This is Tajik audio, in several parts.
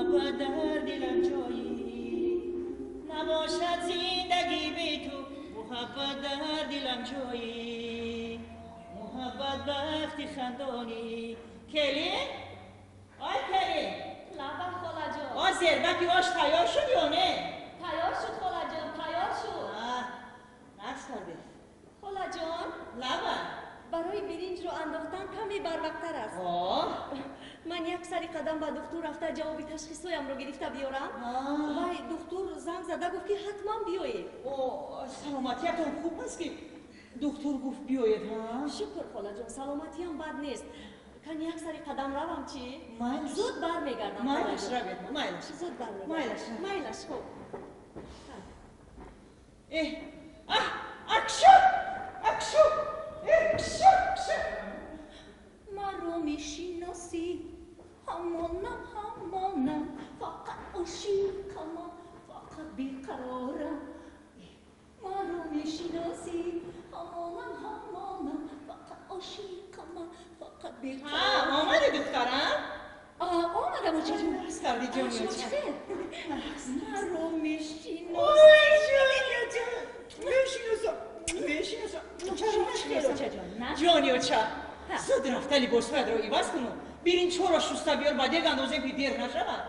Муҳаббат дар дилам ҷоӣ, набошад зиндагӣ бе ту. Муҳаббат дар дилам ҷоӣ, муҳаббат бахти хандонӣ. Келин? Ой келин! Лаба холаҷон. О зербаки ош тайёр шуд ё не? Тайёр шуд холаҷон, тайёр шуд. Нақс кардед. Холаҷон. Лаба. Барои биринҷро андохтан каме барвақттар аст. Ман як сари қадам ба духтур рафта ҷавоби ташхисҳоямро гирифта биёрам. Вай духтур занг зада гуфт ки ҳатман биёед. Саломатиятон хуб аст ки духтур гуфт биёед, ҳа? Шукр холаҷон, саломатиям бад нест. Кан як сари қадам равам чӣ? Майлаш. Зуд бармегардам. Майлаш равед, майлаш. Зуд бармегардам. Майлаш. Майлаш, хуб. Э, аҳ, акшу! Акшу! Кшу, кшу! Маро мешиносӣ, ҳамонам, ҳамонам, фақат ошиқамам, фақат беқарорам. Маро мешиносӣ, ҳамонам, ҳамонам, фақат ошиқамам, фақат беқарорам. Омади духтарам? Омадам, очаҷон. Нақс кардӣ, ҷони оча. Маро мешиносӣ. Ой, ҷони оча, мешиносам, мешиносам. Ҷони оча, зуд рафта либосҳоятро иваз куну биринҷҳоро шуста биёр, ба дег андозем ки дер нашавад.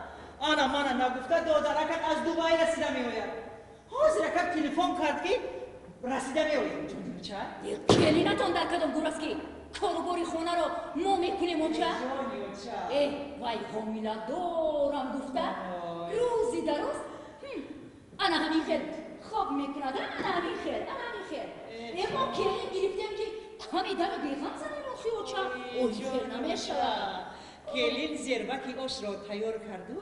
Ана мана нагуфта додаракат аз Дубай расида меояд. Ҳозир акак телефон кард ки расида меояд. Ҷони оча. Келинатон дар кадом гур аст ки корубори хонаро мо мекунем, оча? Ҷони оча. Э, вай ҳомиладорам гуфта рӯзи дароз ана ҳамин хел хоб мекунад, ана ҳамин хел, ана ҳамин хел. Э, мо келин гирифтем ки каме дами беғам занем, охи оча. Ой, хел намешавад. Келин зербаки ошро тайёр карду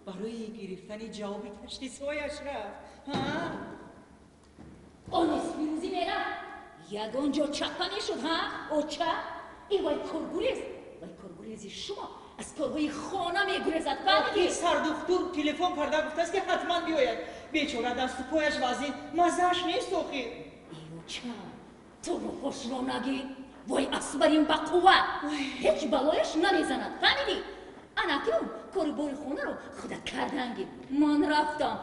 барои гирифтани ҷавоби ташхисҳояш рафт. Ҳа? Онис фирӯзӣ мерафт, ягон ҷо чаппа мешуд, ҳа, оча? Э, вай коргурез, вай коргурези шумо аз корҳои хона мегурезад, фаҳмидӣ? Сардухтур телефон карда гуфтааст ки ҳатман биёяд. Бечора дасту пояш вазин, маззааш нест охир. Э, оча, ту роҳошро нагир, вой асбарин ба қувват, ҳеҷ балояш намезанад, фаҳмидӣ? Ана акнун кору бори хонаро худат кардан гир. Ман рафтам.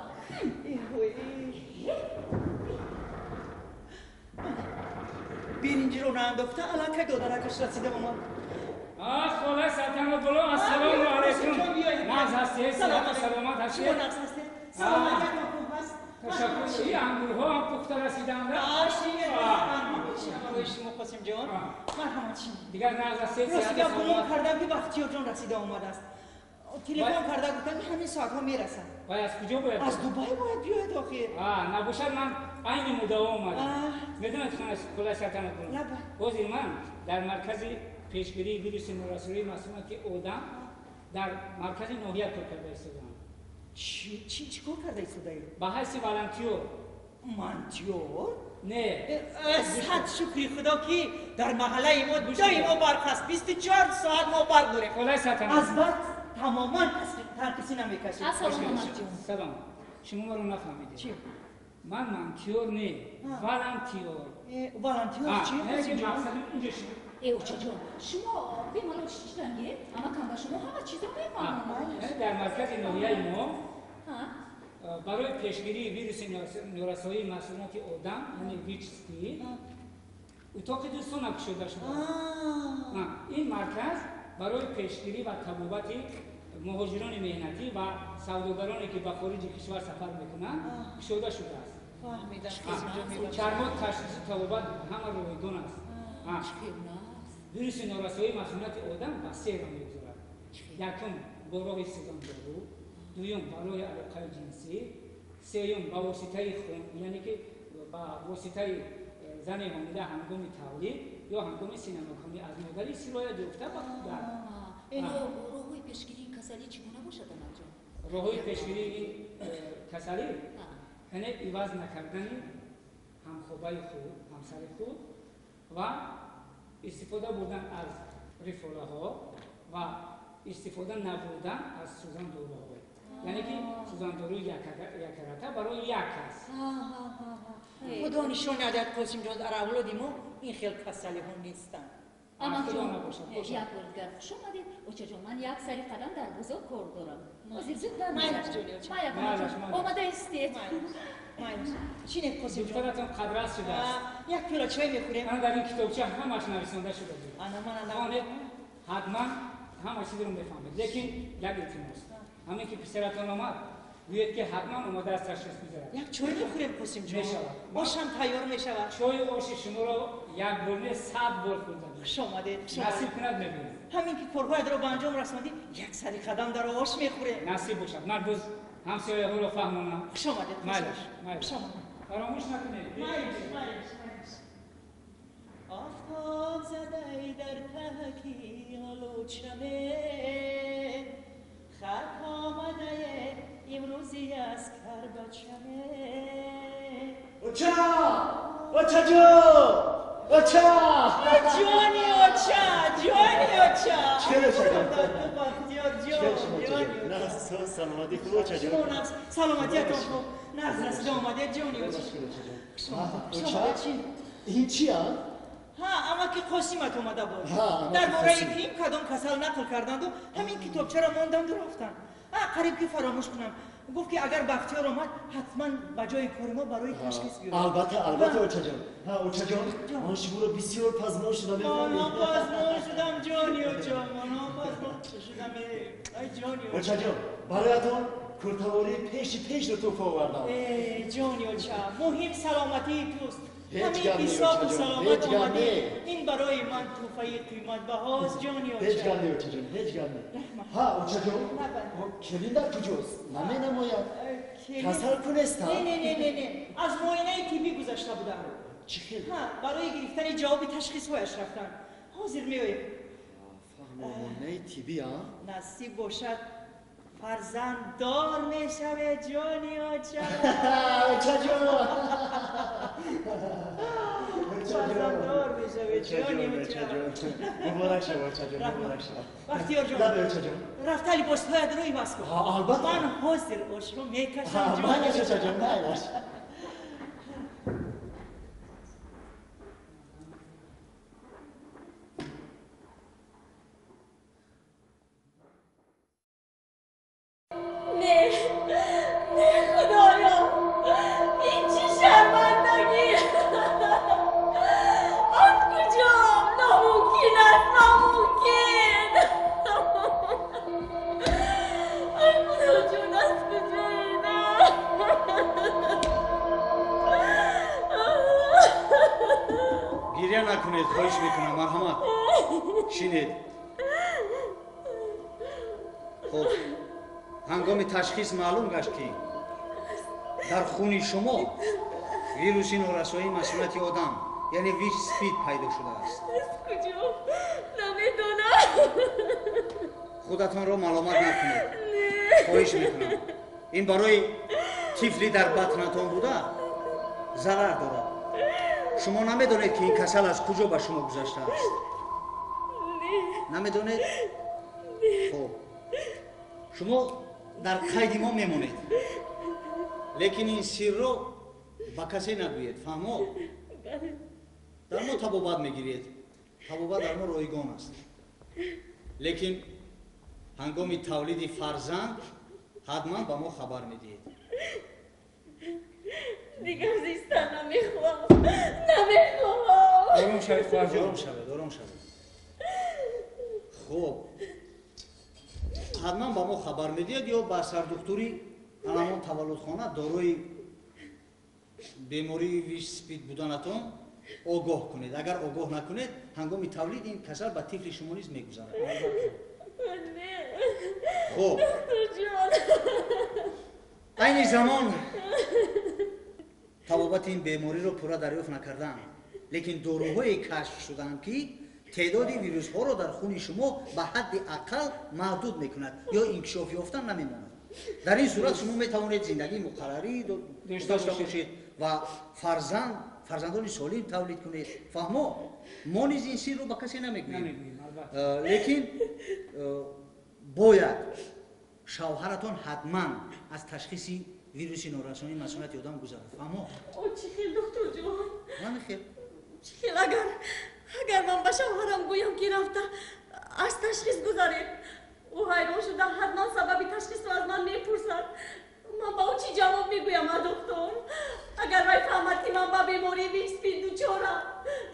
Биринҷиро наандохта аллакай додаракаш расида омад. Хола Салтанатулло, ассалому алайкум. Нағз ҳастед? Саломат. Саломат ҳастед? Шумо нағз ҳастед? Саломатиятон хуб аст? Ташаккур. Ин ангурҳо ҳам пухта расиданд? Барои шумо, Қосимҷон, марҳамат шумо. Дигар нағз ҳастед? Рости гап, гумон кардам ки Бахтиёрҷон расида омадааст. Телефон карда гуфтам ки ҳамин соатҳо мерасад. Вай аз куҷо бояд? Аз Дубай бояд биёяд охир. Набошад, ман айни муддао омадам. Медонед, хола Салтанатулло, ҳозир ман дар маркази пешгирии вируси норасоии масунияти одам дар маркази ноҳия кор карда истодаам. Чӣ кор карда истодаед? Ба ҳайси волонтиёр. Мантиёр? Не. Сад шукри худо ки дар маҳаллаи мо доимо барқ аст. 24 соат мо барқ дорем. Холаи Салтанат, аз барқ тамоман танқисӣ намекашем. Ассалому алайкум. Салом. Шумо маро нафаҳмидед. Чӣ? Ман мантиёр не, волонтиёр. Волонтиёр чӣ? Мақсадим инҷо Э, очаҷон, шумо бемалол чидан гиред, амакам ба шумо ҳама чизро мефаҳмонад. Дар маркази ноҳияи мо барои пешгирии вируси норасоии масунияти одам, яъне ВИЧ-СПИД, утоқи дӯстона кушода шудааст. Ин марказ барои пешгирӣ ва табобати муҳоҷирони меҳнатӣ ва савдогароне ки ба хориҷи кишвар сафар мекунанд кушода шудааст. Чармо ташхису табобат ҳама ройгон аст. Вируси норасоии масунияти одам ба се роҳ мегузарад. Якум, бо роҳи сӯзандору, дуюм, ба роҳи алоқаи ҷинсӣ, сеюм, ба воситаи хун, яъне ки ба воситаи зани ҳомила ҳангоми тавлид ё ҳангоми синамаконӣ аз модари сироят ёфта ба кӯдак. Роҳҳои пешгирии касалӣ чӣ гуна бошад, амакҷон? Роҳҳои пешгирии ин касалӣ яъне иваз накардани ҳамхобаи худ, ҳамсари худ ва истифода бурдан аз рифолаҳо ва истифода набурдан аз сӯзандоруҳо. Яъне ки сӯзандоруи яккарата барои як кас. Худо нишон надиҳад, Қосимҷон, дар авлоди мо ин хел касалиҳо нестанд. Амакҷон, як бор дигар хуш омадед. Очаҷон, ман як сари қадам дар бозор кор дорам. Ҳозир зуд бармегардам. Омада истед. Чинед, Қосимҷон? Духтаратон қадрас шудааст. Як пиёла чой мехӯрем. Ана дар ин китобча ҳамаш нависонда шуда буд. Ана мана. Хонед, ҳатман ҳама чизро мефаҳмед. Лекин як илтимос. Ҳамин ки писаратон омад, гӯед ки ҳатман омода аст ташхис гузарад. Як чой мехӯрем, Қосимҷон. Мешавад. Ошам тайёр мешавад. Чою оши шуморо як бор не, 100 бор хӯрдам. Хуш омадед. Насиб кунад, мебинем. Ҳамин ки корҳоятро ба анҷом расондӣ, як сари қадам дар ош мехӯрем. Насиб бошад. Ман боз ҳамсояҳоро фаҳмонам. Хуш омадед. Майлаш, майлаш. Хуш омадед. Фаромӯш накунед. Майлаш, майлаш, майлаш. Офтоб задай дар таки олучаме, хак омадае имрӯзи аз карбачаме. Оча! Очаҷон! Оча! Ҷони оча, ҷони оча. Чӣ очаҷон? Бахтиёр ҷон, ҷони. Саломатӣ хуб, очаҷон? Шумо нағз, саломатиятон хуб. Нағз расида омадед, ҷони оча. Оча, ин чи а? Ҳа, амаки Қосимат омада буд. Дар бораи ким кадом касал нақл карданду ҳамин китобчаро монданду рафтанд. Қариб ки фаромӯш кунам. Гуфт ки агар Бахтиёр омад, ҳатман ба ҷои кори мо барои ташхис биёяд. Албатта, албатта, очаҷон. Ҳа, очаҷон, ман шуморо бисёр пазмон шудам. Манам пазмон шудам, ҷони оча, манам пазмон шудам. Ай ҷони оча. Очаҷон, бароятон куртавории пеши пешро туҳфа овардам. Э, ҷони оча, муҳим саломатии туст. Ҳеҷ ҳамин гап не, ҳисобу очаҷон, саломат ҳеҷ гап омадӣ. не. Ин барои ман туҳфаи қиматбаҳост, ҷони Ҳеҷ оча. гап не, очаҷон, ҳеҷ гап не. Ҳа, очаҷон, келин дар куҷост? Наменамояд. Касал кунеста? Не, не, не, не, не. Аз муоинаи тиббӣ гузашта будам. Чӣ хел? Ҳа, барои гирифтани ҷавоби ташхисҳояш рафтам. Ҳозир меоем. Фаҳмо, муоинаи тиббӣ, а? Насиб бошад, фарзанддор мешавед, ҷони оча. Очаҷон! Фарзанддор мешавед, ҷони оча. Муборак шава, очаҷон, муборак шава. Бахтиёр ҷон. Лабе, очаҷон. Рафта либосҳоятро иваз кун. Ҳа, албатта. Ман ҳозир ошро мекашам, Ҳа, ҷони майлаш, оча. очаҷон, майлаш. Не, не, худоё, ин чӣ шармандагӣ! Аз куҷо? Номумкин аст, номумкин! Ай худоҷон, аз куҷо ина? Гиря накунед, хоҳиш мекунам, марҳамат. Шинед. Хуб, ҳангоми ташхис маълум гашт ки дар хуни шумо вируси норасоии масунияти одам, яъне ВИЧ СПИД пайдо шудааст. Аз куҷо? Намедонам. Худатонро маломат накунед. Хоҳиш мекунам. Ин барои тифли дар батнатон буда зарар дорад. Шумо намедонед ки ин касал аз куҷо ба шумо гузаштааст. Намедонед? Хуб, шумо дар қайди мо мемонед, лекин ин сирро ба касе нагӯед, фаҳмо? Дар мо табобат мегиред. Табобат дар мо ройгон аст, лекин ҳангоми тавлиди фарзанд ҳатман ба мо хабар медиҳед. Дигар зистан намехоҳам, намехоҳам. Ором шавед, хоҳарҷон. Ором шавед, ором шавед. Хуб, ҳатман ба мо хабар медиҳед ё ба сардухтури анамон таваллудхона дорои бемории ВИЧ СПИД буданатон огоҳ кунед. Агар огоҳ накунед, ҳангоми тавлид ин касал ба тифли шумо низ мегузарад. Не. Хуб, Духтурҷон. Айни замон табобати ин бемориро пурра дарёфт накардаам, лекин доруҳое кашф шудаанд ки теъдоди вирусҳоро дар хуни шумо ба ҳадди ақал маҳдуд мекунад ё инкишоф ёфтан намемонад. Дар ин сурат шумо метавонед зиндагии муқаррарӣ дошта бошед ва фарзандони солим тавлид кунед. Фаҳмо? Мо низ ин сирро ба касе намегӯем. Намегӯем, албатта. Лекин бояд шавҳаратон ҳатман аз ташхиси вируси норасонии масунияти одам гузарад. Фаҳмо? О, чӣ хел, духтурҷон? Намехел. Чӣ хел, агар Агар ман ба шавҳарам гӯям ки рафта аз ташхис гузаред, ӯ ҳайрон шуда ҳатман сабаби ташхисро аз ман мепурсад. Ман ба ӯ чӣ ҷавоб мегӯям, а духтур? Агар вай фаҳмад ки ман ба бемории ВИЧ-СПИД дучорам,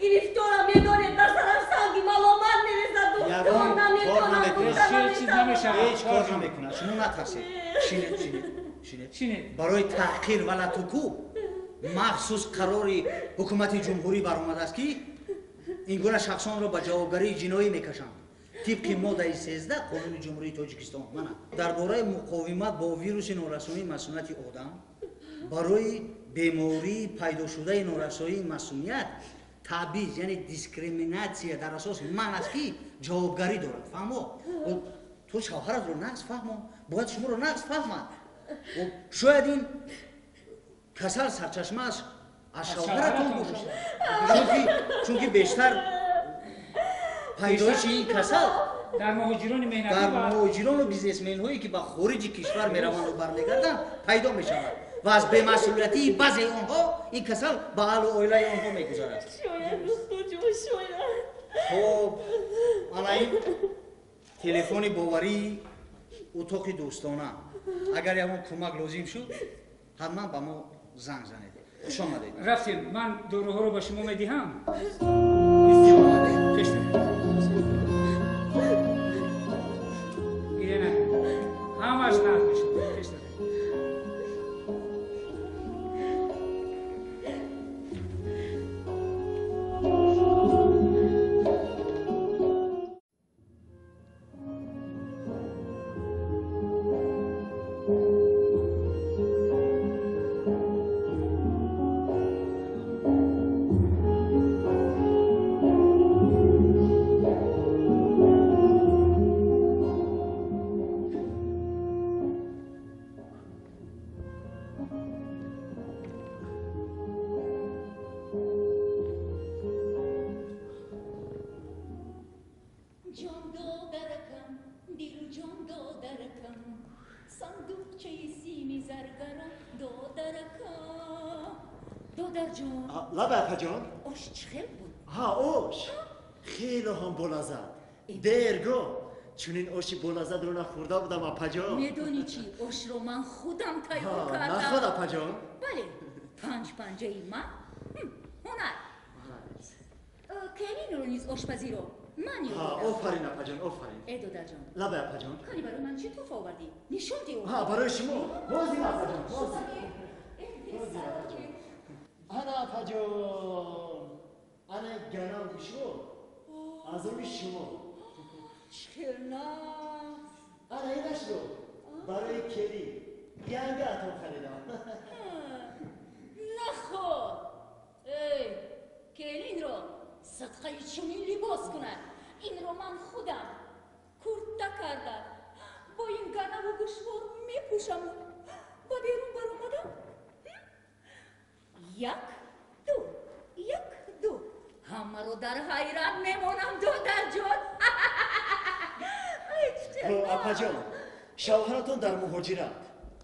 гирифторам, медонед, дар сарам санги маломат мерезад, духтур. Наметавонам, гуфта наметавонам. Ҳеҷ кор намекунад, шумо натарсед. Шинед, шинед, шинед. Шинед. Барои таҳқир ва латукӯб махсус қарори ҳукумати ҷумҳурӣ баромадааст, ки ин гуна шахсонро ба ҷавобгарии ҷиноӣ мекашанд. Тибқи моддаи 13 Қонуни Ҷумҳурии Тоҷикистон мана дар бораи муқовимат бо вируси норасоии масунияти одам, барои бемории пайдошудаи норасоии масуният табъиз, яъне дискриминатсия дар асоси ман аст, ки ҷавобгарӣ дорад. Фаҳмо? Ту шавҳаратро нағз фаҳмо, бояд шуморо нағз фаҳмад. Шояд ин касал сарчашмааш аз шавҳаратон бошад, чунки бештар пайдоиши ин касал дар муҳоҷирони меҳнатӣ, дар муҳоҷирону бизнесменҳое ки ба хориҷи кишвар мераванду бармегарданд пайдо мешавад ва аз бемасъулиятии баъзеи онҳо ин касал ба аҳлу оилаи онҳо мегузарад. Шояд, духтурҷон, шояд. Хоб, ана ин телефони боварии утоқи дӯстона. Агар ягон кӯмак лозим шуд, ҳатман ба мо занг занед. Хуш омадед. Рафтем, ман доруҳоро ба шумо медиҳам. Гиря накунед, ҳамаш нағз мешавад. Пеш равед. Ҷон додаракам, дилу ҷон додаракам, сандуқчаи сими заргарам додаракам. Додарҷон. Лабе, апаҷон. Ош чӣ хел буд? Ҳа, ош хело ҳам болаззат. Дергоҳ чунин оши болаззатро нахӯрда будам, апаҷон. Медонӣ чӣ? Ошро ман худам тайёр кардам. Наход, апаҷон? Бале, панҷ панҷаи ман ҳунар. Келинро низ ошпазиро ман ёд додам. Офарин, апаҷон, офарин. Э, додарҷон. Лабе, апаҷон. Кани барои ман чӣ туҳфа овардӣ? Нишон деҳ. Ҳа, барои шумо. Ҳозир, апаҷон, ҳозир. Ана, апаҷон, ана ганав гӯшвор аз они шумо. Чӣ хел нағз. Ана инашро барои келин янгаатон харидам. Наход. Эй, келинро садқаи чунин либос кунад. Инро ман худам курта карда бо ин ганаву гӯшвор мепӯшаму ба берун баромадам. Як ду, як ду, ҳамаро дар ҳайрат мемонам, додарҷон. Апаҷон, шавҳаратон дар муҳоҷират.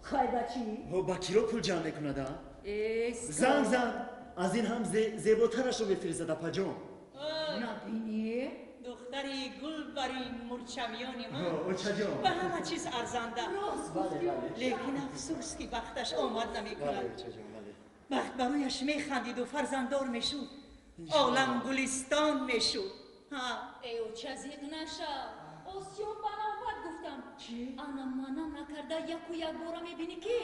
Хай, ба чӣ? Ба киро пул ҷамъ мекунад? Занг зан, аз ин ҳам зеботарашро мефиристад, апаҷон. Набинӣ? Духтари гулбари мурчамиёни ман очаҷон ба ҳама чиз арзанда, Рост гуфтӣ. Лекин афсӯс, ки бахташ омад намекунад. Бахт барояш механдиду фарзанддор мешуд, олам гулистон мешуд. Э, оча, зиқ нашав. Осиё ба навбат гуфтам. Ана мана накарда яку якбора мебинӣ, ки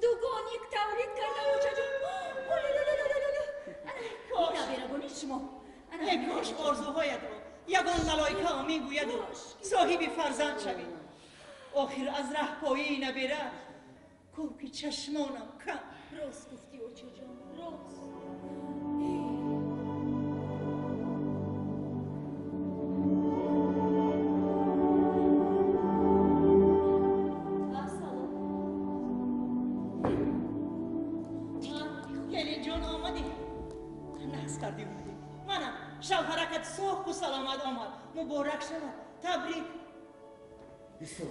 дугоник тавлид карда, очаҷон. Наберагони шумо. Э, кош орзуҳоятро ягон малоика омин гӯяду соҳиби фарзанд шавӣ. Охир аз раҳпоии набера кӯки чашмонам кам. Рост гуфтӣ, очаҷон, рост. Ассалом. Келинҷон, омадӣ, нағз кардӣ, омадӣ. Мана шавҳаракат соҳу саломат омад, муборак шавад, табрик. Исто.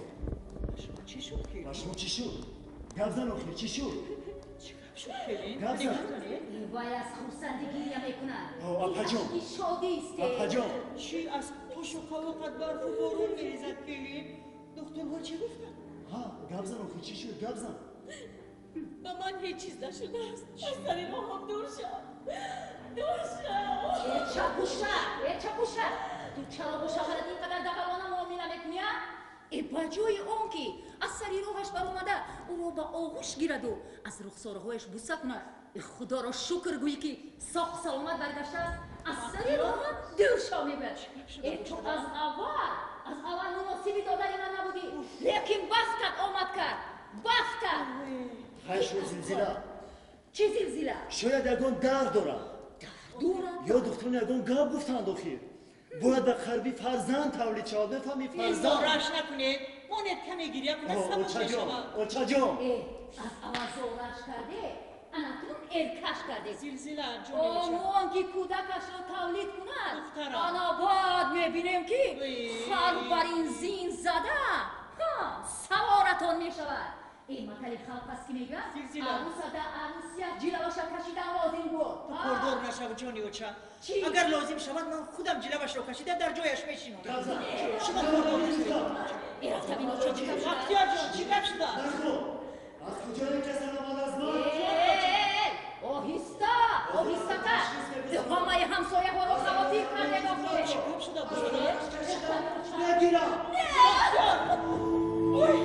Ба шумо чӣ шуд ки? Ба шумо чӣ шуд? Гап зан, охир чӣ шуд? Чӣ гап гап шуд келин? Гап зан. Вай аз хурсандӣ гиря мекунад. Апаҷон. Шодист. Апаҷон. Чӣ аз пошу қавоқат барфу борон мерезад келин? Духтурҳо чӣ гуфтанд? Ҳа, гап зан охи, чӣ шуд? Гап зан. Ба ман ҳеҷ чиз нашудааст. Аз сари роҳам дур шав. Дур шав. Э чапуша, э чапуша. Ту чаро бо шавҳарат ин қадар дағалона муомила мекунӣ, а? Э ба ҷои он ки аз сари роҳаш баромада ӯро ба оғӯш гираду аз рухсораҳояш буса кунад, э худоро шукр гӯӣ ки соқ саломат баргаштааст, аз сари роҳам дур шав мегӯяд. Э ту аз аввал муносиби додари ман набудӣ, лекин бахтат омад кард. Бахтат. Хайр шуд зилзила. Чӣ зилзила? Шояд ягон дард дорад. Дард дорад? Ё духтурон ягон гап гуфтанд охир. Бояд ба қарби фарзанд тавлид шавад, мефаҳмӣ фарзанд. Зораш накунед, монед каме гиря кунад, сабук мешавад. Очаҷон. Э, аз аввал зораш карде, анакнун эркаш карде. Зилзила ҷони. Он ки кӯдакашро тавлид кунад, ана баъд мебинем ки хар бар ин зин зада, саворатон мешавад. Ин матали халқ аст ки мегӯяд арӯсада арӯсия ҷилаваша кашидан лозим буд. Ту кордор нашав ҷони оча. Агар лозим шавад ман худам ҷилавашро кашида дар ҷояш мешинонам. Шумо кордор нашавед. Э рафта бин оча чӣ гап шуда? Бахтиёр ҷон чӣ гап шуда? Аз куҷое касал омад аз ман? Оҳиста, оҳистатар. Ҳамаи ҳамсояҳоро хавотир кардед охир. Чӣ гап шуда? Нагирам. Ой!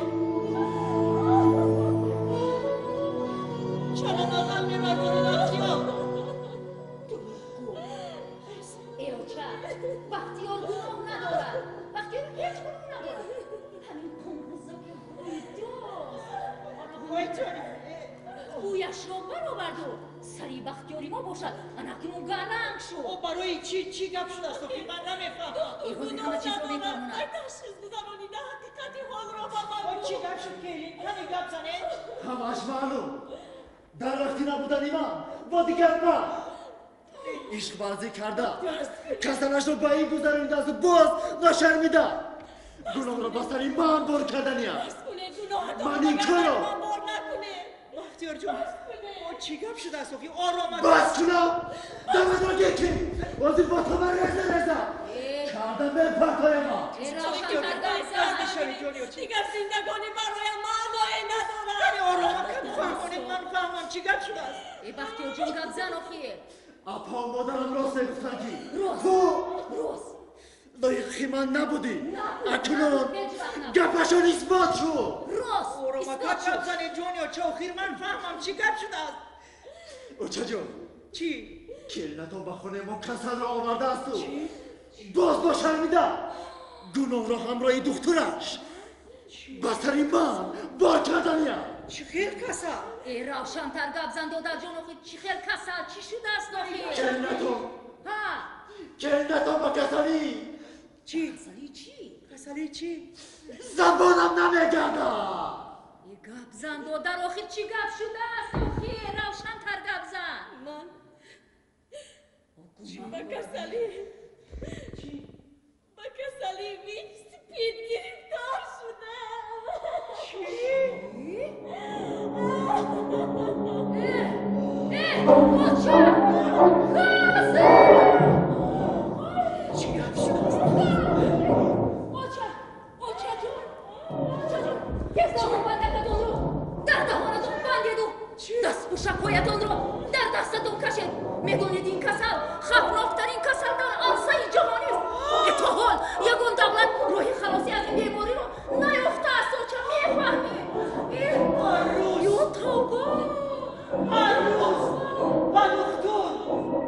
Чаро дағал мебардоред Бахтиёр? Э оча, Бахтиёр гуноҳ надорад. Бахтиёр ҳеҷ гуноҳ надорад. Ҳамин қумбузаки ҳуйдост. Вой ҷони! Бӯяшро бароварду сари Бахтиёри мо бошад, анакнун гаранг шуд. О барои чӣ чӣ гап шудааст охир? Ман намефаҳмам. Э ҳозир ҳама чизро мефаҳмонад. Ай ташхис гузаронида ҳақиқати ҳолро ба ман О чӣ гап шуд келин? Каме гап занед. Ҳамааш маълум. Дар вақти набудани ман бо дигар ман ишқ варзӣ карда, касалашро ба ин гузаронидаасту боз нашармида гуноҳро ба сари ман бор карданиаст. Ман ин корро Бахтиёр ҷон, о чӣ гап шудааст охир? Орома бас кунам, даматро гир ки ҳозир бо ту ман реза реза карда мепартояма. Дигар зиндагонӣ бароям маъное надорад. Каме орома кам фаҳмонед, ман фаҳмам чӣ гап шудааст. Э Бахтиёр ҷон гап зан охир. Апа модарам рост мегуфтанд ки Рост. Ту Рост. лоиқи ман набудӣ. Акнун гапашон исбот шуд. Рост. Орома Исбот кам шуд. гап занед ҷони оча, охир ман фаҳмам чӣ гап шудааст. Очаҷон, Чӣ? келинатон ба хонаи мо касалро овардаасту боз бо шармида гуноҳро ҳамроҳи духтураш ба сари ман бор карданиям. Чӣ хел касал? Э равшантар гап зан додарҷон охир, чӣ хел касал? Чӣ шудааст охир? Келинатон, Ҳа. келинатон ба касалӣ. Чӣ? Касалии чӣ? Касалии чӣ? Забонам намегардад. Э гап зан додар охир, чӣ гап шудааст охир? Равшантар гап зан. Ман ба касалӣ ба касалии ВИЧ СПИД гирифтор шудам. Чӣ? Э, э, оча! Касал! Чӣ гап шудааст? Оча! Очаҷон! Очаҷон! Тез даҳонбандакатонро дар даҳонатон бандеду дастпӯшакҳоятонро дар дастатон кашед. Медонед ин касал хавфноктарин касал дар арсаи ҷаҳонист. Э то ҳол ягон давлат роҳи халосӣ аз ин бемориро наёфтааст оча, мефаҳмӣ? Э, ё тавба! Ҳар рӯз ба духтур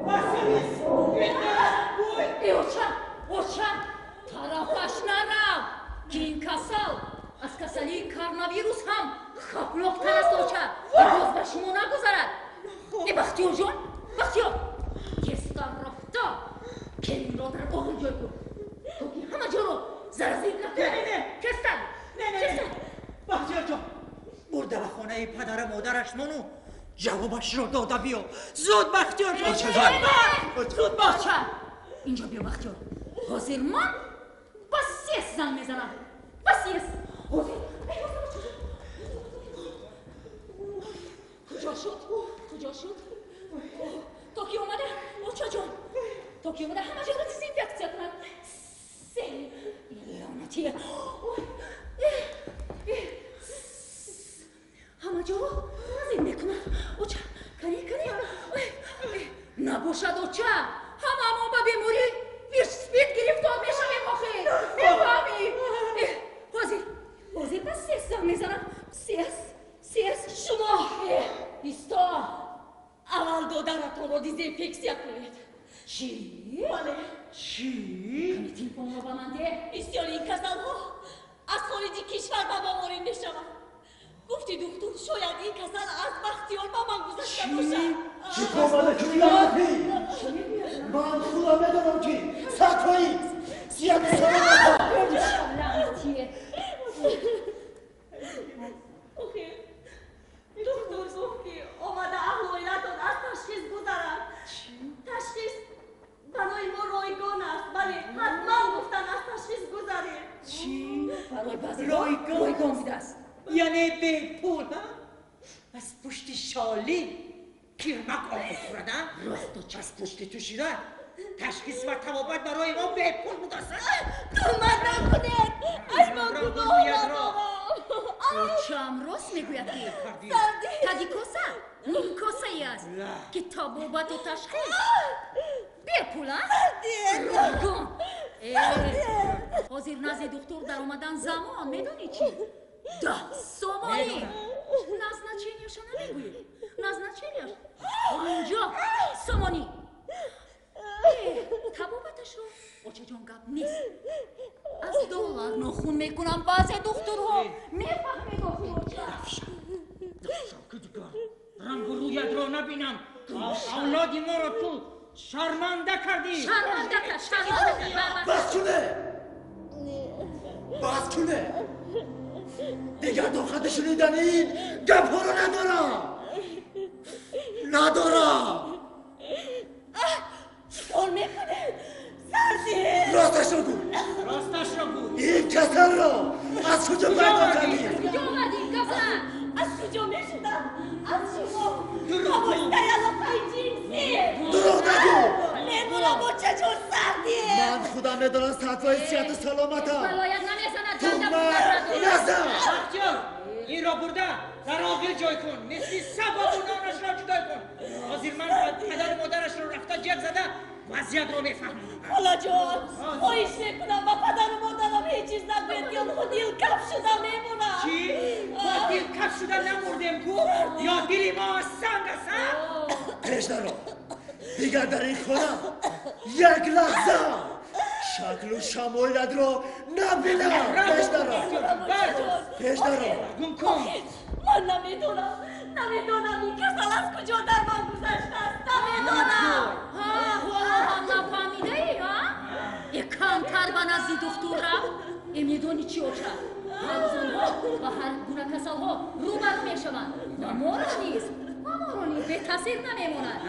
ба сари спид бӯй. Э оча, оча, тарафаш нарав, ки ин касал аз касалии коронавирус ҳам хавфноктар аст оча. Э боз ба шумо нагузарад. Э Бахтиёрҷон, Бахтиёр, тезтар рафта келинро дар оғил ҷой кун, то ки ҳама ҷоро заразир накунад. Не, не, не. Тезтар, Не, не, не. тезтар. Бахтиёр ҷон, бурда ба хонаи падару модараш мону ҷавобашро дода биё. Зуд Бахтиёр ҷон, зуд бар, зуд бар. Оча, инҷо биё Бахтиёр. Ҳозир ман ба сес занг мезанам. Ба сес. Ҳозир. Эй, ҳозир, оча. Куҷо шуд? ки омада ҳама ҷоро дезинфексия кунад. Лаънатӣ. Ҳама ҷоро зид мекунад. Оча, кани, кани. Набошад, оча. Ҳамаамон ба беморӣ ВИЧ-СПИД гирифтор мешавем охир. Мефаҳмӣ? Ҳозир, ҳозир ба сес занг мезанам. Сес, сес. Шумо исто. Аввал додаратонро дезинфексия кунед. Чӣ? Бале. Чӣ? Кани телефонро ба ман деҳ. Бисёри ин касалҳо аз хориҷи кишвар ба мо ворид мешаванд. Гуфти духтур, шояд ин касал аз Бахтиёр ба ман гузашта бошад. Чӣ комада кунӣ, лаънатӣ? Ман худам медонам, ки 100% сиҳату саломатам. Лаънатие. Охир, духтур гуфт, ки омада аҳлу оилатон аз ташхис гузарад. Ташхис барои мо ройгон аст, вале ҳатман гуфтан аз ташхис гузаред. Чӣ? Барои баъзеҳо ройгон. Ройгон будааст. Яъне бепул, аз пушти шолӣ кирмак об хӯрада, аз пушти ту шида ташхис ва табобат барои мо бепул будааст. Туҳмат накунед, ай ман гуноҳ надорам. Очам рост мегӯяд, ки таги коса ним косае аст, ки табобату ташхис бепул, а? Ройгон. Ҳозир назди духтур даромадан замон медонӣ чӣ? 10 сомонӣ. Назначение ша намегӯӣ. Назначение ш 50 сомонӣ. Табобаташро, очаҷон, гап нест. Аз доллар нохун мекунам баъзе духтурҳо. Мефаҳмед охир, оча. Ки дигар рангу рӯятро набинам. Авлоди моро ту шарманда кардӣ. Шарманда кард, шарманда кард. Бас куне, бас куне! Дигар тоқати шунидани ин гапҳоро надорам, надорам. Чикор мекунед? Сардӣ. Росташро гӯ. Росташро гӯ. Ин касалро аз куҷо пайдо кардӣ? Аз куҷо омадӣ, касал? Аз куҷо мешудам? Аз шумо. Ба воситаи алоқаи ҷинсӣ. Дурӯғ нагӯ. Мемонам, очаҷон, сардӣ. Ман худам медонам, 100% сиҳату саломатам. Балоят намезанад. Туҳмат назан. Бахтиёр, инро бурда дар оғил ҷой кун, мисли сабабу нонашро ҷудой кун. Ҳозир ман ба падару модарашро рафта ҷеғ зада вазъиятро мефаҳмам. Холаҷон, хоҳиш мекунам, ба падару модарам ҳеҷ чиз нагӯед, ки онҳо дилкаф шуда мемонанд. Чӣ? Мо дилкаф шуда намурдем ку? Ё дили мо аз санг аст, а? Пеш даро! Дигар дар ин хона як лаҳза шаклу шамоилатро набинам. Пеш даро, пеш даро! Гум кун. Ман намедонам, намедонам ин касал аз куҷо дар ман гузаштааст, намедонам. Ҳа, ҳоло ҳам нафаҳмидаӣ, ҳа? Е, камтар ба назди духтур рафт. Е, медонӣ чӣ, оча? Ҳар рӯз онҳо ба ҳар гуна касалҳо рӯбарӯ мешаванд ва моро низ, ва моро низ бетаъсир намемонад.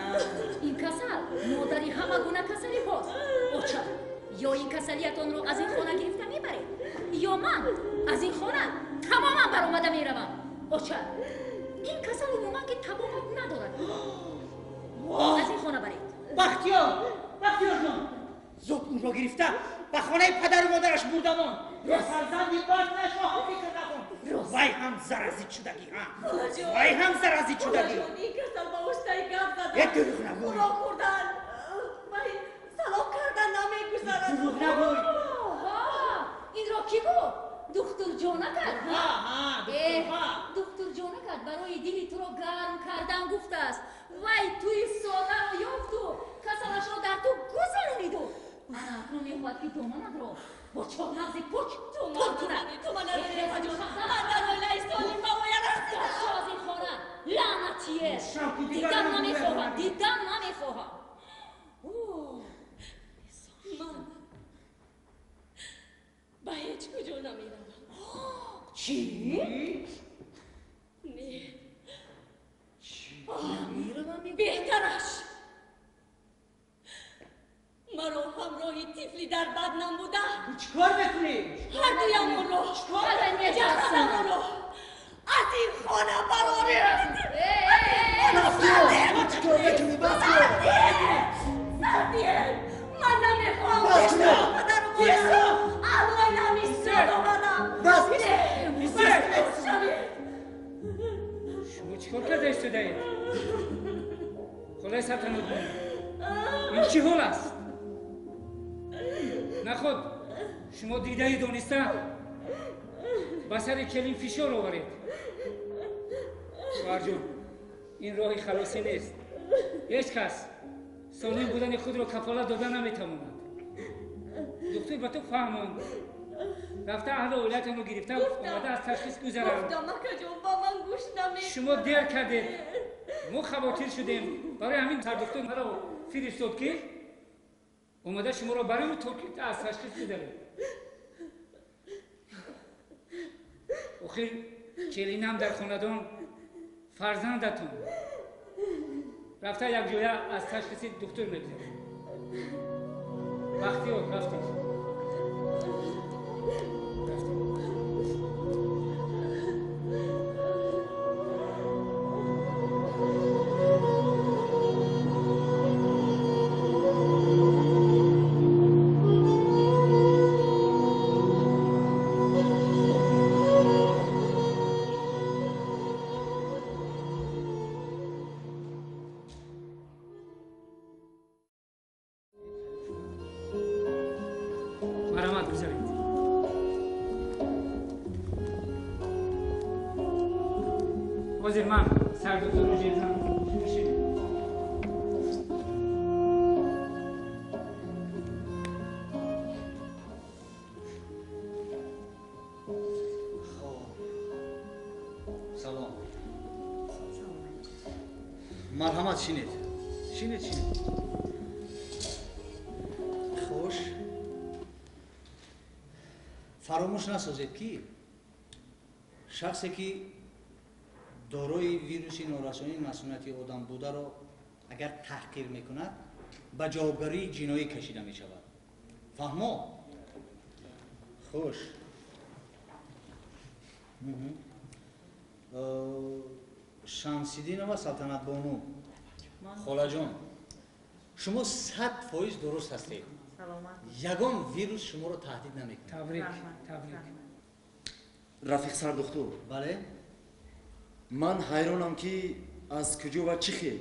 Ин касал модари ҳама гуна касалиҳост. Оча, ё ин касалиятонро аз ин хона гирифта мебаред, ё ман аз ин хона тамоман баромада меравам. Оча, ин касал умуман ки табобат надорад. Аз ин хона баред. Бахтиёр, Бахтиёрҷон, зуд ӯро гирифта ба хонаи падару модараш бурдамон. Фарзанди бад нашоҳам, фикр накун. Вай ҳам заразит шудагӣ, ҳа, вай ҳам заразит шудагӣ. Ин касал ба воситаи гап задан, Е, дурӯғ нагӯй. хӯрок хӯрдан вай салом кардан намегузарад. Дурӯғ нагӯй. Ҳа, инро кӣ гуфт? Духтур Ҷонакат? Ҳа, ҳа, духтур, ҳа. Духтур Ҷонакат барои дили туро гарм кардан гуфтааст. Вай туи содаро ёфту касалашро дар ту гузарониду ана акнун мехоҳад, ки доманатро бо чормағзи пуч пур кунад. Ту мана ҷон, ман дар оилаи солим ба воя расидам. Шо аз ин хона, лаънатие! Шавқи дигар Дидан намегӯяд. намехоҳам, дидан намехоҳам. Ман ба ҳеҷ куҷо намеравам. Чӣ? Не. Намеравам, мегӯям. Беҳтараш маро ҳамроҳи тифли дар баднам буда Чӣ кор мекунӣ? ҳар дуямонро, Ҳалай метарсам. ҷасадамонро аз ин хона бароред. Э, э, э, э. Чӣ кор мекунӣ? Бас кун! Сардием. Шумо чӣ кор карда истодаед? Холаи Салтанатбону, ин чӣ ҳол аст? Наход шумо дидаи дониста ба сари келин фишор оваред. Шоҳарҷон, ин роҳи халосӣ нест. Ҳеҷ кас солим будани худро кафолат дода наметавонад. Духтур ба ту фаҳмонд. Рафта аҳли оилаатонро гирифта омада аз ташхис гузаранд. Гуфтам, акаҷон, ба ман гӯш намекунад. Шумо дер кардед. Мо хавотир шудем. Барои ҳамин сардухтур маро фиристод, ки омада шуморо барем то аз ташхис гузаред. Охир келинам дар хонадон фарзандатон. Рафта якҷоя аз ташхиси духтур мегузаред. Бахтиёр, рафтед. Марҳамат, гузаред. Ҳозир ман сардухтурро ҷезам. Салом. Марҳамат, шинед. Шинед, шинед. Хуш. Фаромӯш насозед, ки шахсе ки дорои вируси норасонии масунияти одам бударо агар таҳқир мекунад, ба ҷавобгарии ҷиноӣ кашида мешавад. Фаҳмо? Хуш. Шамсиддинова Салтанатбону, холаҷон, шумо 100% дуруст ҳастед. Ягон вирус шуморо таҳдид намекунад. Табрик, табрик. Рафиқ сардухтур. Бале? Ман ҳайронам, ки аз куҷо ва чӣ хел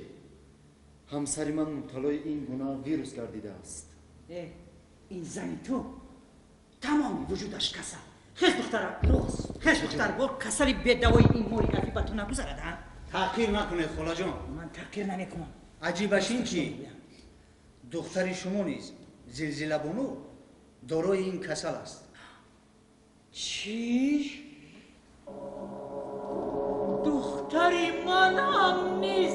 ҳамсари ман мубталои ин гуна вирус гардидааст. Ин зани ту тамоми вуҷудаш касал. Хез духтарам, хез духтар, бо касали бедавои ин мори гафӣ ба ту нагузарад, а? Таҳқир накунед, холаҷон. Ман таҳқир намекунам. Аҷибаш ин ки духтари шумо низ, Зилзилабону, дорои ин касал аст. Чӣ? Духтари ман ҳам низ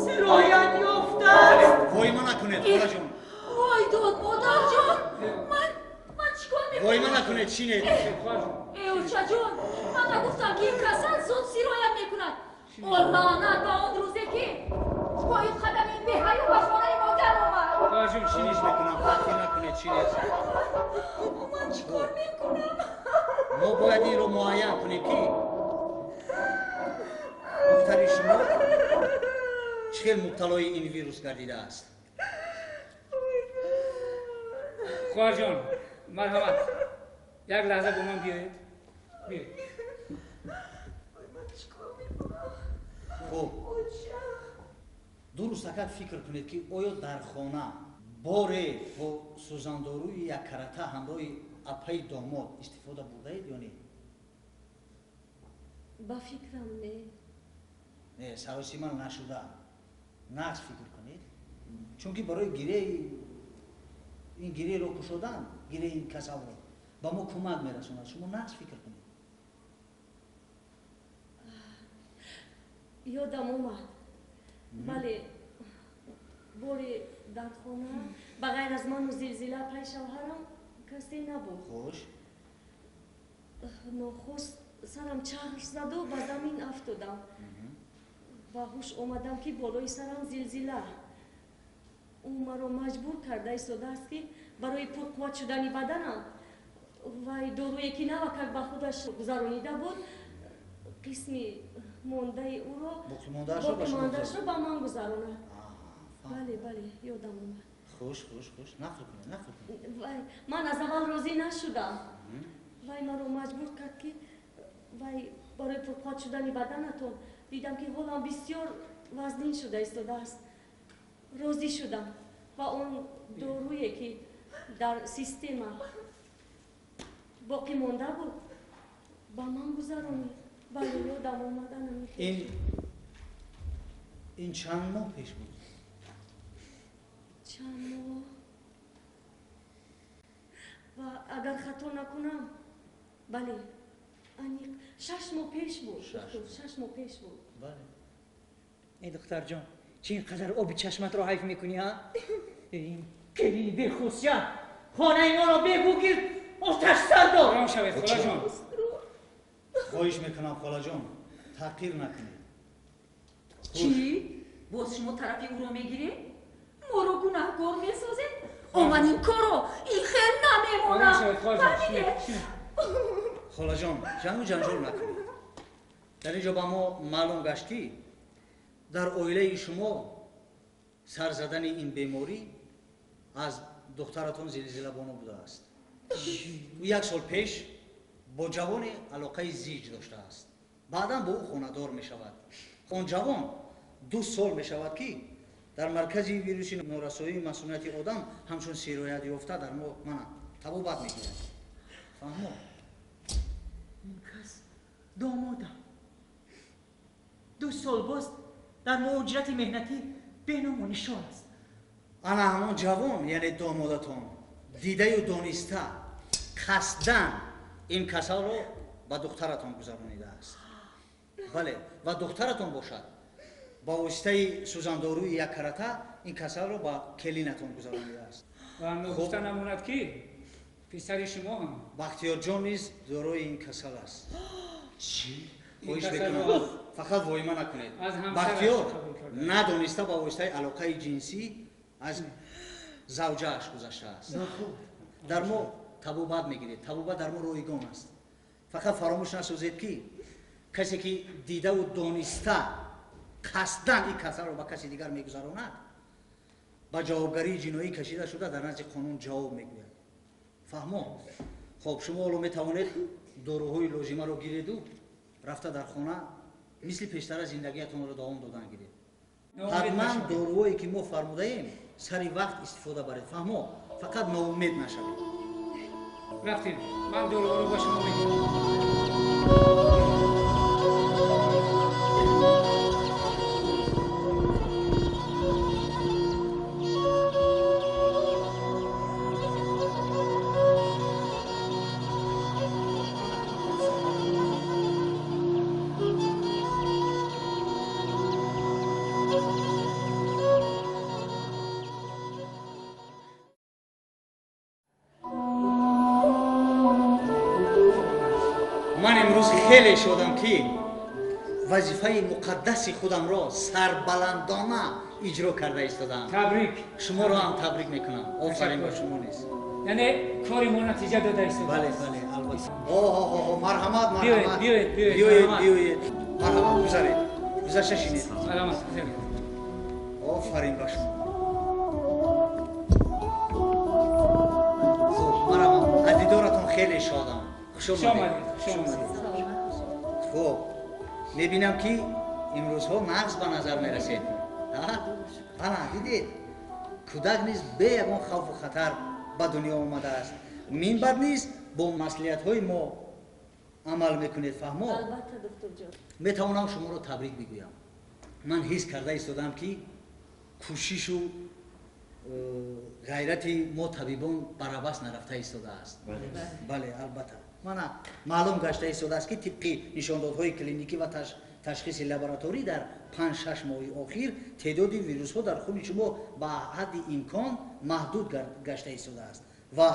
сироят ёфтааст? Войма накунед, холаҷон. Вой дод, модарҷон, ман чӣ кор мекунам? Войма накунед, шинед. Э, очаҷон, ман нагуфтам, ки ин касал зуд сироят мекунад. О, лаънат ба он рӯзе, ки пои қадами ин беҳаё ба хонаи мо даромад. Хоҳарҷон, шинед. Мекунам, таҳқир накунед, шинед. Ман чӣ кор мекунам? Мо бояд инро муайян кунем, ки духтари шумо чӣ хел мубталои ин вирус гардидааст. Хоҳарҷон, марҳамат, як лаҳза бо ман биёед. Биёед. Хуб, дуруст агар фикр кунед, ки оё дар хона боре бо сӯзандоруи яккарата ҳамроҳи апаи домод истифода бурдаед ё не? Ба фикрам, не. Не, саросима нашуда нағз фикр кунед, чунки барои гиреи ин гиреро кушодан, гиреи ин касалро ба мо кӯмак мерасонад. Шумо нағз фикр кунед. Ёдам омад. Бале, боре дар хона ба ғайр аз ману Зилзила пай шавҳарам касе набуд. Хуш. Нохост сарам чарх заду ба замин афтодам. Ба ҳуш омадам, ки болои сарам Зилзила. Ӯ маро маҷбур карда истодааст, ки барои пурқувват шудани баданам вай доруе, ки навакак ба худаш гузаронида буд, қисми мондаи ӯро, боқимондаашро ба ман гузаронад. Бале, бале, ёдам омад. Хуш, хуш, хуш, нақл кунед, нақл кунед. Вай, ман аз аввал розӣ нашудам. Вай маро маҷбур кард, ки Вай барои пурқувват шудани баданатон дидам ки ҳолам бисёр вазнин шуда истодааст. Розӣ шудам ва он доруе ки дар система боқӣ монда буд ба ман гузаронид. Бале, ёдам омада намехел. Ин чанд моҳ пеш буд? Чанд моҳ? Ва агар хато накунам, бале, аниқ 6 моҳ пеш буд. 6 моҳ пеш буд. Бале. Эй духтарҷон, чӣ ин қадар оби чашматро ҳайф мекунӣ, ҳа? Ин келини бехусият хонаи моро бегугирд оташ сар дод. Ором шавед, холаҷон. Хоҳиш мекунам, холаҷон, таҳқир накунед. Чӣ? Боз шумо тарафи ӯро мегиред? Моро гунаҳкор месозед? Оман ин корро ин хел намемонам. Холаҷон, ҷангу ҷанҷол накунед. Дар ин ҷо ба мо маълум гашт ки дар оилаи шумо сар задани ин беморӣ аз духтаратон Зилзилабону будааст. Ӯ 1 сол пеш бо ҷавоне алоқаи зиҷ доштааст. Баъдан бо ӯ хонадор мешавад. Он ҷавон 2 сол мешавад ки дар маркази вируси норасоии масунияти одам ҳамчун сироят ёфта дар мо мана табобат мегирад. Фаҳмо? Ин кас домодам. 2 сол боз дар муҳоҷирати меҳнатӣ беному нишон аст. Ана ҳамон ҷавон, яъне домодатон, дидаю дониста қасдан ин касалро ба духтаратон гузаронидааст. Бале, ва духтаратон бошад ба воситаи сӯзандоруи як карата ин касалро ба келинатон гузаронидааст. Ва ногуфта намонад ки писари шумо ҳам Бахтиёрҷон низ дорои ин касал аст. Чӣ? Хоҳиш мекунам, фақат воима накунед. Бахтиёр надониста ба воситаи алоқаи ҷинсӣ аз завҷааш гузаштааст. Дар мо табобат мегиред. Табобат дар мо ройгон аст. Фақат фаромӯш насозед ки касе ки дидаву дониста қасдан ин касалро ба каси дигар мегузаронад, ба ҷавобгарии ҷиноӣ кашида шуда дар назди қонун ҷавоб мегӯяд. Фаҳмо? Хоб, шумо ҳоло метавонед доруҳои лозимаро гиреду рафта дар хона мисли пештара зиндагиятонро давом додан гиред. Ҳатман доруҳое ки мо фармудаем сари вақт истифода баред. Фаҳмо? Фақат ноумед нашавед. Рафтем, ман доруҳоро ба шумо медиҳам. Ман имрӯз хеле шодам ки вазифаи муқаддаси худамро сарбаландона иҷро карда истодаам. Табрик. Шуморо ҳам табрик мекунам. Офарин ба шумо низ. Яъне кори мо натиҷа дода истодааст. Бале, бале, албатта. Оҳ, марҳамат, марҳамат. Биёед, биёед, биёед, биёед. Марҳамат, гузаред. Гузашта шинед. Марҳамат, гузаред. Офарин ба шумо. Хуб, марҳамат. Аз дидоратон хеле шодам. Хуш омадед. Хуш омадед. Хуб, мебинам ки имрӯзҳо нағз ба назар мерасед. Ана, дидед, кӯдак низ бе ягон хавфу хатар ба дунё омадааст. Минбаъд низ бо маслиҳатҳои мо амал мекунед, фаҳмо? Албатта, духтурҷон. Метавонам шуморо табрик бигӯям. Ман ҳис карда истодам ки кӯшишу ғайрати мо табибон барабас нарафта истодааст. Бале, албатта. Мана маълум гашта истодааст ки тибқи нишондодҳои клиникӣ ва ташхиси лабораторӣ дар 5-6 моҳи охир теъдоди вирусҳо дар хуни шумо ба ҳадди имкон маҳдуд гашта истодааст ва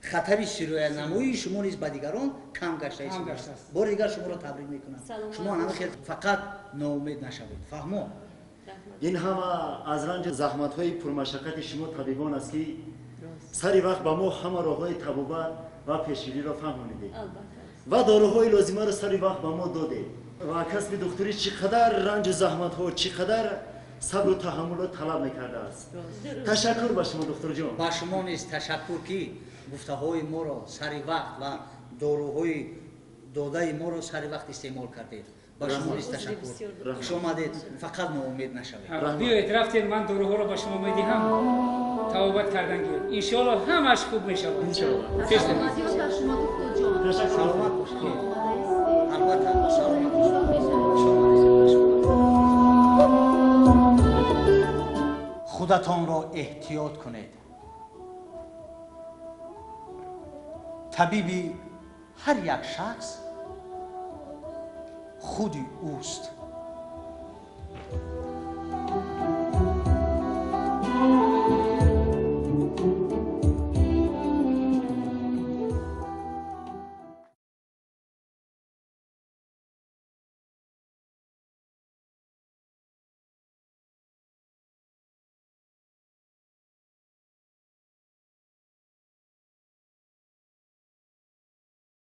хатари сироятнамоии шумо низ ба дигарон кам гашта истодааст. Бори дигар шуморо табрик мекунам. Шумо ҳама хел фақат ноумед нашавед. Фаҳмо? Ин ҳама аз ранҷу заҳматҳои пурмашаққати шумо табибон аст ки сари вақт ба мо ҳама роҳҳои табобат ва пешгириро фаҳмонидед ва доруҳои лозимаро сари вақт ба мо додед. Ва касби духтурӣ чӣ қадар ранҷу заҳматҳо, чӣ қадар сабру таҳаммулро талаб мекардааст. Ташаккур ба шумо, духтурҷон. Ба шумо низ ташаккур ки гуфтаҳои моро сари вақт ва доруҳои Додаи моро сари вақт истеъмол кардед. Ба шумо низ ташаккур. Хуш омадед, фақат ноумед нашавед. Биёед, рафтем, ман доруҳоро ба шумо медиҳам. Табобат кардан гир. Иншоалло ҳамаш хуб мешавад. Саломатиёт бар шумо, духтурҷон. Саломат бошед. Албатта, саломат бошед. Хуш омадед. Худатонро эҳтиёт кунед. Табиби ҳар як шахс худи ӯст.